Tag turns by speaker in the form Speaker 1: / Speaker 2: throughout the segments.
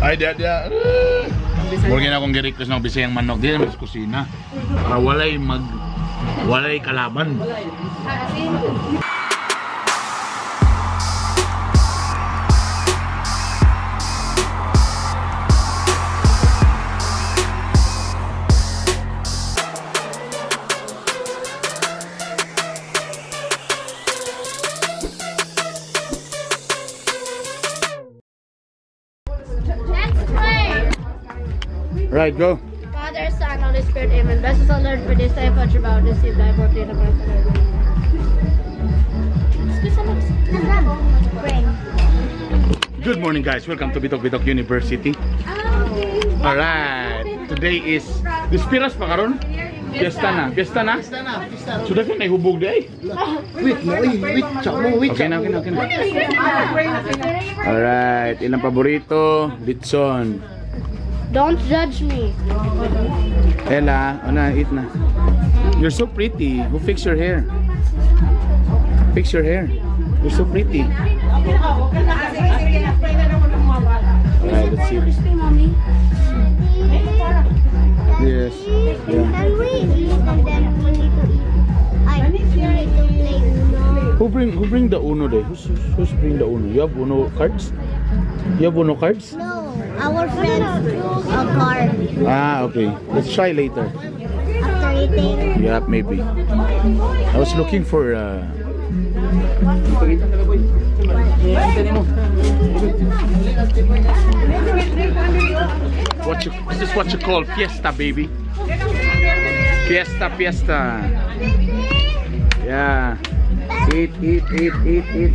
Speaker 1: Ay, dia dia. Murag na akong gi-request ng Bisayang manok dili naman sa kusina. Para walay kalaban. Right, go.
Speaker 2: Father, Son, Holy Spirit, Amen. Bless us, O Lord, for this time, for about this same time, for the
Speaker 1: Good morning, guys. Welcome to Bitok Bitok University. Alright. Today is Dispiras pa karon? Fiesta na. Fiesta na? Sudah kan nahubog di ay.
Speaker 3: Wait mo, wait, mo, wait.
Speaker 1: Okay na, okay na, okay na. Alright, ilang paborito? Litson.
Speaker 2: Don't judge me.
Speaker 1: Ella, ana, eat na. You're so pretty. Who fix your hair? Fix your hair. You're so pretty. Alright, let's see. Yes. Yeah.
Speaker 4: Can we eat and then we need to eat? I need to play Uno.
Speaker 1: Who bring the Uno day? Who's bring the Uno? You have Uno cards? You have Uno cards?
Speaker 4: No. Our friends drew a card.
Speaker 1: Ah, okay. Let's try later.
Speaker 4: After eating?
Speaker 1: Yeah, maybe. I was looking for this is what you call fiesta, baby. Fiesta, fiesta. Yeah. Eat, eat, eat, eat, eat.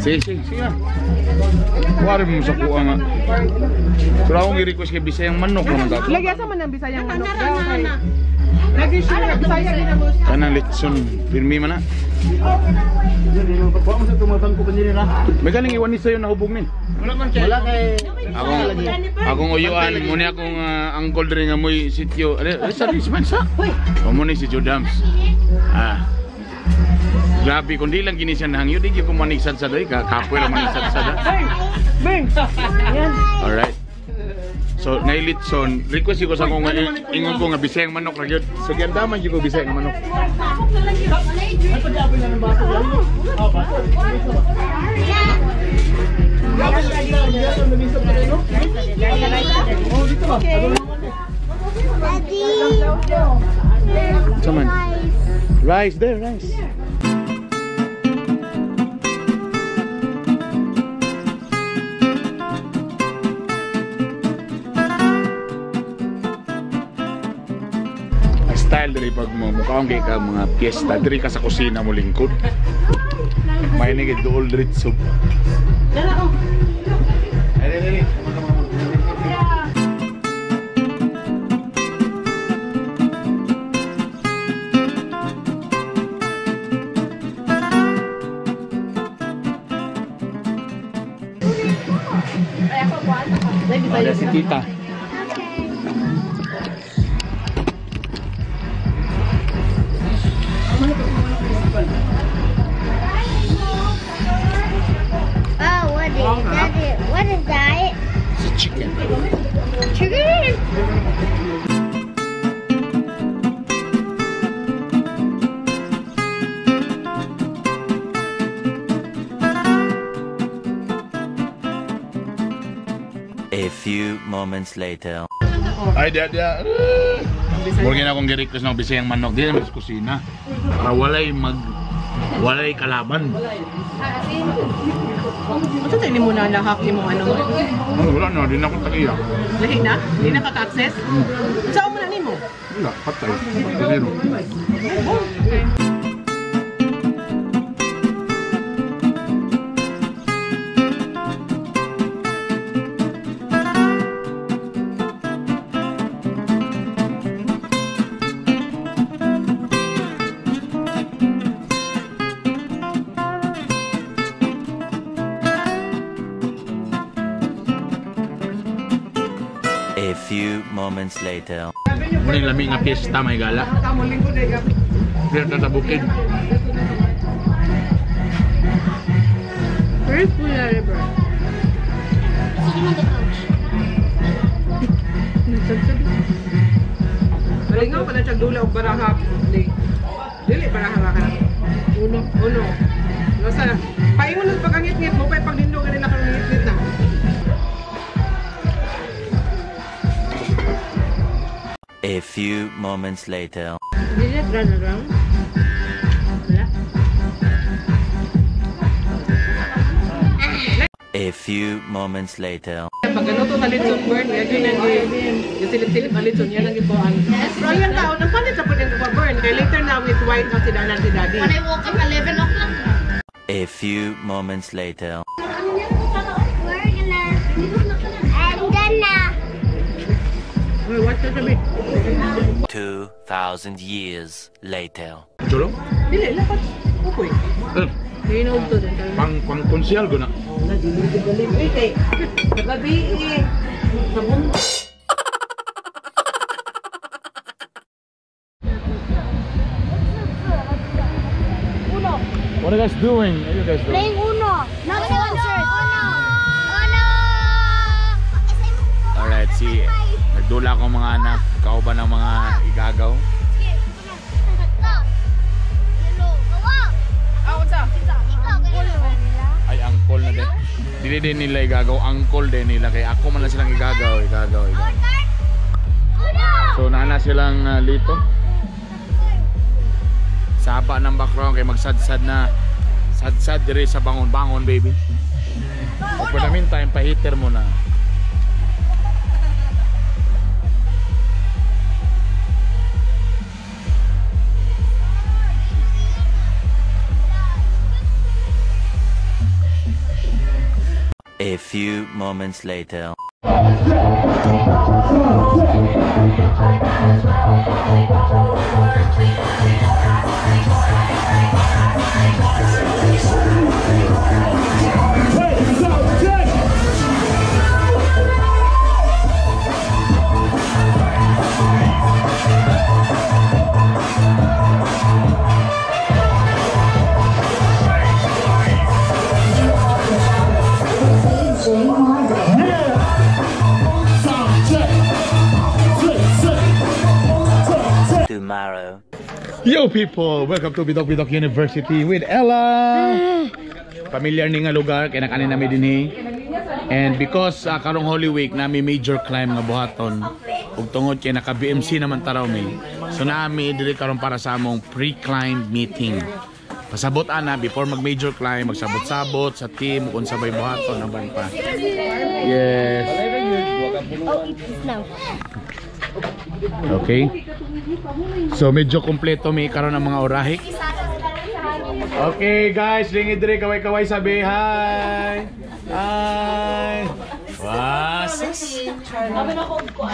Speaker 1: Sige, sige, sige. Kuwari mo sa kuha nga. Pero akong i-request kay Bisayang manok naman dato.
Speaker 5: Lagyan sa man ang Bisayang manok. Lagi siya, Bisaya din mo.
Speaker 1: Kanang litson, pirmi man na. May galing iwan ni sa'yo na hubog ni.
Speaker 3: Wala kay...
Speaker 1: Akong uyuan, muna akong uncle diri nga mo'y sityo. Sa man sa? O muna si Jodams. Ah. Grabe, kung di lang gini siya nahangyo, di ko manig sad oy, kapoy lang manig sad.
Speaker 5: Bing.
Speaker 1: Alright. So, nailitson, request ko sa akong ingon ko nga Bisayang manok ra gyud. So giandaman gyud ko Bisayang manok.
Speaker 4: Daddy.
Speaker 1: Saman. Rice there, rice. Ang style diri pag mo mukhaon kay ka mga piyesta diri ka sa kusina mo lingkod. May ni kay duol diri soup. Ay, dili. Ada si Tita.
Speaker 4: Oh, what is that? What is that?
Speaker 1: It's a chicken.
Speaker 4: Chicken?
Speaker 6: A few moments later.
Speaker 1: Ay, dia dia. Murag na akong gi-request ng Bisayang manok dili naman sa kusina. Para walay kalaban.
Speaker 5: Unsa tayo nimo na nahak nimo ano?
Speaker 1: Wala na, di na akong tagiya.
Speaker 5: Lahi na? Di na ka-access? Unsa mo na nimo?
Speaker 1: Wala, patay. Zero.
Speaker 6: A few moments later.
Speaker 1: Muna yung lamig nga piyesta may gala. Piyesta sa bukid.
Speaker 5: Where's Pula River?
Speaker 4: Sitting on the couch.
Speaker 5: Malingaw pa na siya dula og baraha. Dili baraha ba ka? Uno. Uno. Basta, paingon na pagkangit-ngit mo, pa pagdindo ka nila kang ngit-ngit na.
Speaker 6: A few moments later.
Speaker 2: Did it run around? Wala.
Speaker 6: A few moments later.
Speaker 5: Pag ano to sa litson burn, yan yun ang yung silip-silip ang litson, yan ang ikuan. Pero ayan taon, ang palit sa pwede ko burn. Kaya later na with white na si Danan si Daddy.
Speaker 2: When I woke up, 11 o'clock.
Speaker 6: A few moments later.
Speaker 4: We're gonna. I'm gonna.
Speaker 5: Wait, what's that sabi?
Speaker 6: 2,000 years later.
Speaker 1: Cholo?
Speaker 5: Dili, lapat. Okay.
Speaker 1: Eh, pang konsyal ko na.
Speaker 5: Gabi eh.
Speaker 1: What are you guys doing? What are you guys doing?
Speaker 4: Playing Uno. Not sponsored. Uno. Uno.
Speaker 1: Alright, si nagdula ko mga anak, kauban ng mga igagaw. Ay, angkol na din. Dili din nila igagaw, angkol din nila. Kaya ako man lang silang igagaw, igagaw, igagaw. So, naana silang lito. Saba ng background kay magsadsad na. Sadsad dire sa bangon-bangon, baby. O for the meantime, pahiter mo na.
Speaker 6: A few moments later. Tomorrow.
Speaker 1: Yo people, welcome to Bidok Bidok University with Ella. Familiar ni nga lugar kay nakanin nami dinhi. And because karong Holy Week nami major climb nga buhaton ug tungod kay naka BMC naman taraw mi. So nami diri karon para sa among pre-climb meeting. Pasabot ana before mag major climb, magsabot-sabot sa team kung sabay buhaton aban pa. Yes.
Speaker 4: Oh, eat this now.
Speaker 1: Okay. So medyo kompleto mi karon ang mga orahik. Okay guys, ringi diri kaway-kaway sabi hi. Hi. Wow.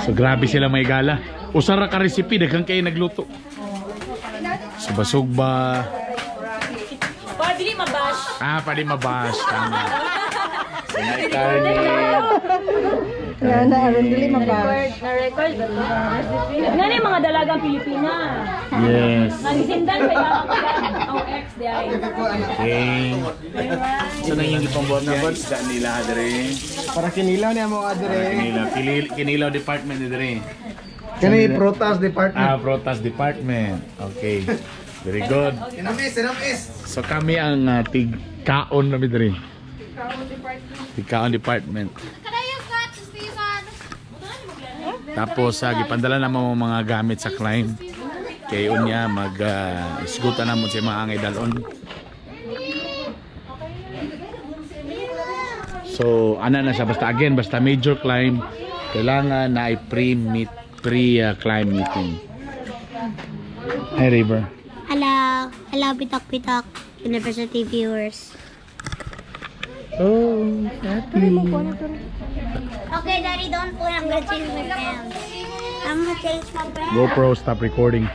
Speaker 1: So grabe sila may gala. Usa ra ka recipe daghan kay nagluto. Suba-sugba.
Speaker 7: Para dili mabash.
Speaker 1: Ah, pwede mabash. Tama. So, may karne.
Speaker 7: Na-record ba to? Nga ni mga dalagang Pilipina.
Speaker 1: Yes.
Speaker 7: Nagsindan kay mga ang ex di ay.
Speaker 1: Okay. So na yung ipambuhat na isda nila dere.
Speaker 3: Para kinilaw niya mo adre.
Speaker 1: Kinilaw, kinilaw department ni dere.
Speaker 3: Kani Protas Department.
Speaker 1: Ah, Protas department. Okay. Very good.
Speaker 3: Inamis, inamis.
Speaker 1: So kami ang tigkaon nami dere. Tigkaon department.
Speaker 2: Can I use that to sneeze on?
Speaker 1: Tapos gipandala na mo mga gamit sa climb. Kay unya mag isgutan namon sa mga angay dalon. So ana na siya basta again basta major climb kailangan na ay pre-meet pre-climb meeting. Hi River.
Speaker 4: Hello. Hello, Bitok Bitok University viewers.
Speaker 1: Oh, happy.
Speaker 4: Okay, Daddy, don't pull. I'm gonna change my pants. I'm gonna change my pants.
Speaker 1: GoPro stop recording.